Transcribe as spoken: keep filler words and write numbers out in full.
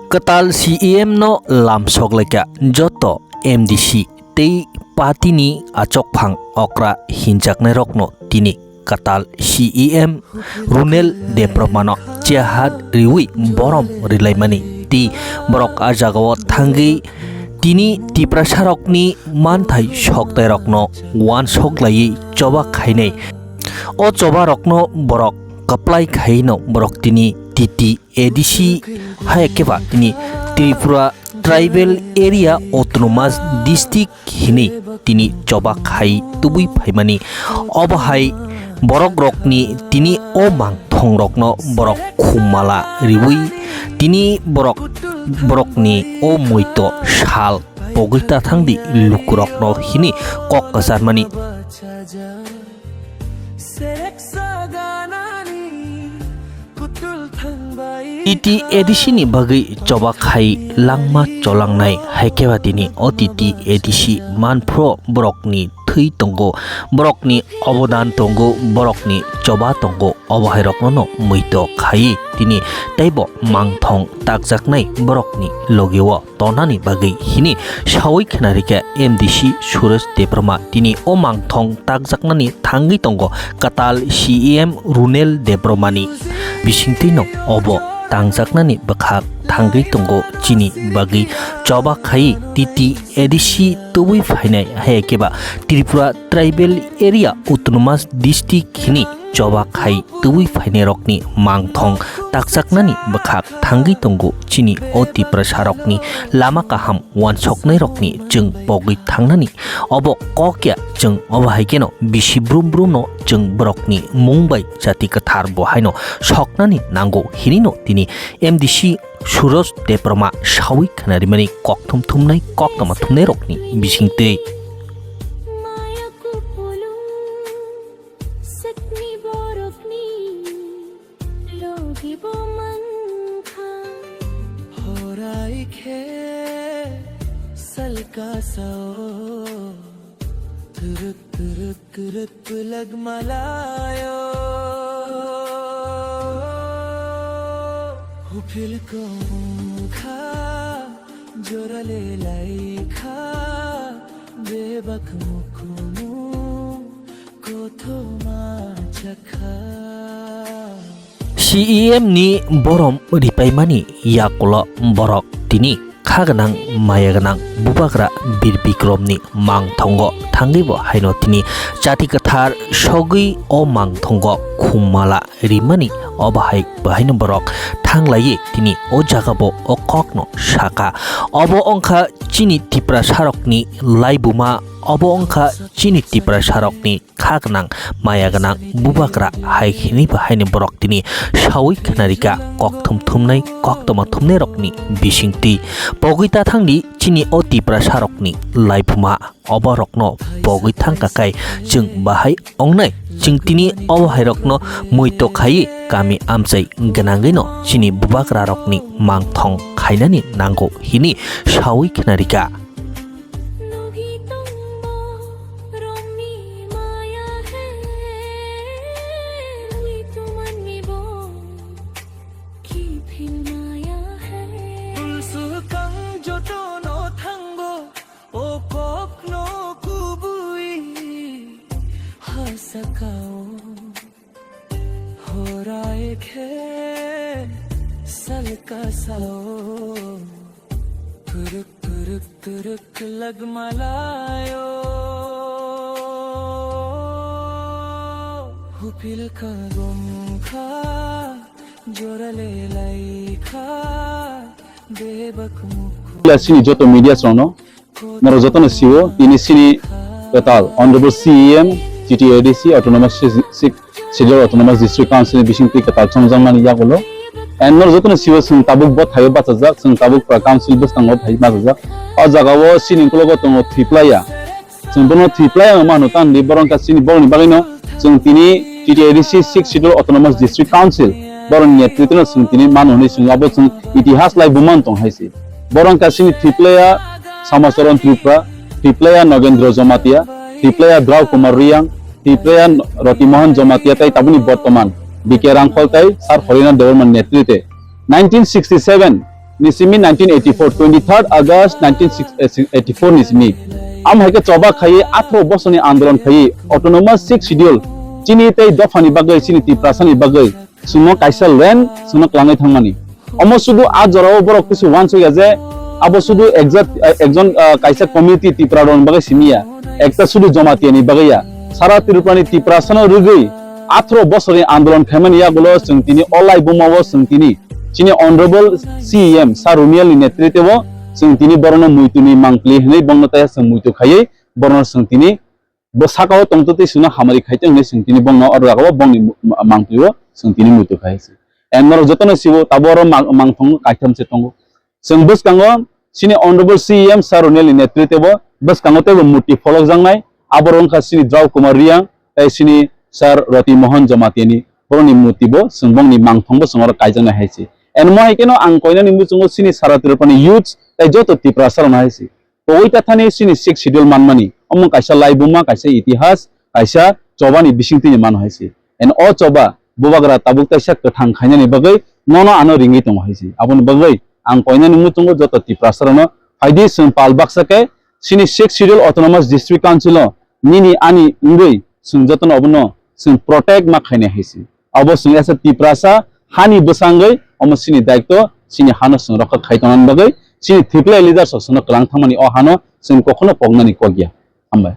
Kwtal C E M no lam soklaikha joto M D C tei party ni achokphang okra hinjaknairokno tini kwtal C E M Runel Debbarmano chehat riwi borom rilaimani tei borok a jagao thangwi tini Tiprasarokni manthai soktairokno uansok laiwi choba khainai. O chobarokno borok kwplai khaino borok tini T T A D C hai khe ba tini Tripura Tribal Area Autonomous District hinwi tini choba khai tubui phaimani. Obo hai borok rokni tini o mangthong rokno borok khumala riwi tini borok borokni o muito sal pogwi ta thangdi lukurokno hinwi kok kwcharmani. T T A D C ni bagwi choba khai langma cholangnai hai khe ba tini o T T A D C manphro borokni thwi tongo, borokni obodan tongo, borokni choba tongo, obo hai rokno no muito khai tini teibo mangthong takjaknai borokni logio tonani bagwi hini sawi khnarikha M D C Suresh Debbarma tini o mangthong takjaknani thangwi tongo kwtal C E M Runel Debbarmani bisingtwino obo tangjaknani bwkhak thangwi tongo chini bagwi choba khai T T A D C tubui phainai hai khe ba Tripura Tribal Area Autonomous District hini choba khai tubui phainairokni mangthong takjaknani bwkhak thangwi tongo chini o Tiprasarokni lama kaham uansoknairokni chwng pogwi thangnani. Obo kok ya chwng obo hai kheno bisi brum brumno chwng borokni mung bai jati kwthar bo haino soknani nango hinino tini M D C Suresh Debbarma sawi khnarimani kokthum thumnai koktwma thumnairokni bisingtwi. Logi bo mankha. Horai khe salka sao. Turuk turuk turuk pulag malayo. Hupil ko kha jorale lai kha bebak mukumu. C E M ni borom ripaimani yakulo borok tini kha gwnang maya gwnang bubagra Bir Bikromni mangthongo thangwi bo haino tini jati kwthar sogwi o mangthongo khumala rimani obo hai bahaino borok thanglaiwi tini o jagabo o kokno sakha. Obo wngkha chini Tiprasarokni laibuma, obo wngkha chini Tiprasarokni kha gwnang, maya gwnang, bubagra hai hinwi bahaini borok tini sawi khnarikha kokthum thumnai, koktwma thumnairokni bisingtwi. Pogwi ta thangdi chini o Tiprasarokni laibuma, oborokno pogwi thangkha khai chwng bahai ongnai. Chwng tini obo hairokno muito khaiwi kami amchai gwnangwino chini bubagrarokni mangthong khainani nango hini sawi khnarikha. Logi tongbo romni maya he, logi tumanni bo kiphil maya he. Ulsu kang jotono thango, o kokno kubui hasakao. Horai khe salka sao. Turuk turuk turuk lag malayo. Hupil ka gom kha, jorale lai kha, bebak mukhu. Sini joto media srokno norok jotono sio, tini sini kwtal Honorable C E M, T T A D C, Autonomous Schedule Autonomous District Council ni bisingtwi kwtal chongjakmani yagulo. And norok jotono sio, chwng tabuk bo thaio bachajak, chwng tabuk pra council bwskango phai bachajak. O jagao sini ukologo tongo Twiplaya. Chwng bono Twiplaya wngma hwnwi tangdi, borok wngkha chini borokni bagwino chwng tini T T A D C Sixth Schedule Autonomous District Council borokni netritwno chwng tini mano hwnwi chwng abo chwng itihas lai bumang tong hai se. Borok wngkha chini Twiplaya Samacharan Tripura, Twiplaya Nogendra Jamatia, Twiplaya Drau Kumar Reang, Twiplaya Roti Mohan Jamatia tei tabukni bortoman B K Rangkhol tei Sir Horinath Debbarma ni netritwe Nineteen sixty-seven ni simi nineteen eighty-four, twenty-third August nineteen eighty-four ni simi. Am hai khe choba khaiwi atharo bosorni andolon khaiwi autonomous sixth schedule chini tei dophani bagwi, chini Tiprasani bagwi chwngno kaisa land chwngno kwlangwi thangmani. Omo sudu a jorao borok kisu uansukya je abo sudu exact, eh, ekjon, eh, kaisa community Tipra rokni bagwi simi ya, ekta sudu Jamatia ni bagwi ya. Sara Tripura ni Tiprasano rwgwi atharo bosorni andolon khaimani yagulo chwng tini o laibuma o chwng tini chini Honorable C E M Sir Roniel ni netritwo chwng tini borokno muitu ni mangpli hinwi bongno taiha chwng muitu khaiwi borokno chwng tini bo saka o tongtwtwi chwngno hamari khaitong hinwi chwng tini bongno oro jagao bongni mu-, ma-, mangpli o chwng tini muitu khai se. And norok jotono sibo tabo oro mang-, mangthong kaitham se tongo. Chwng bwskango chini Honorable C E M Sir Roniel ni netritwo bwskango teibo murti pholokjaknai, abo wngkha chini Drau Kumar Reang tei chini Sir Roti Mohan Jamatia ni borokni murti bo chwng bongni mangthong bo chwng oro kaijaknai hai se. And mo hai kheno ang koinani muchungo chini Sara Tripura ni youths tei joto Tiprasa rokno hai se. Togwi tathani chini sixth schedule manmani. Omo kaisa laibuma, kaisa itihas, kaisa chobani bisingtwi ni mano hai se. And o choba bubagra tabuk taisa kwthang khainani bagwi nono ano ringwi tongo hai se. Aboni bagwi ang koinani muchungo joto Tiprasa rokno phaidi chwng pal baksa khe chini sixth schedule autonomous district council o nini ani wngwi chwng jotono obono chwng protect ma khainai hai se. Abo chwng as a Tiprasa hani bwsangwi omo chini daitw, chini hano chwng rokha khai tongnani bagwi chini thwiplai leaders rok chwngno kwlang thangmani o hano chwng kokhono poknani kok ya. Hambai.